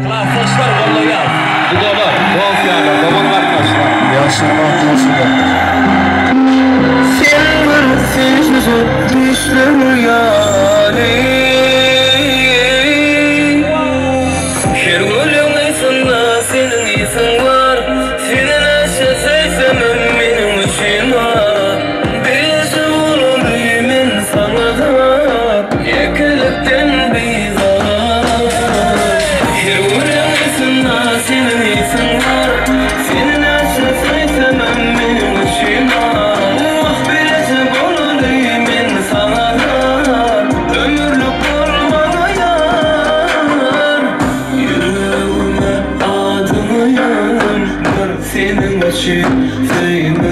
Klasdaşlar gollaýas. Gudalar, dost-ýarlar, dogan-garyndaşlar. Ýaşlar bagtly bolsunlar. Sen bir süýjüje düşler ýaly Her gülüň ysynda seniň ysyň bar Seni näçe söýsemem meniň üçin az Beýle bolaly men saňa zar Ýekelikden bizar Her gülüň ysynda seniň ysyň bar Seni näçe söýsemem meniň üçin az Wah beýle bolaly men saňa zar Ömürlik bol maňa ýar Ýüregime adyňy ýazan bir seniň üçin söýme.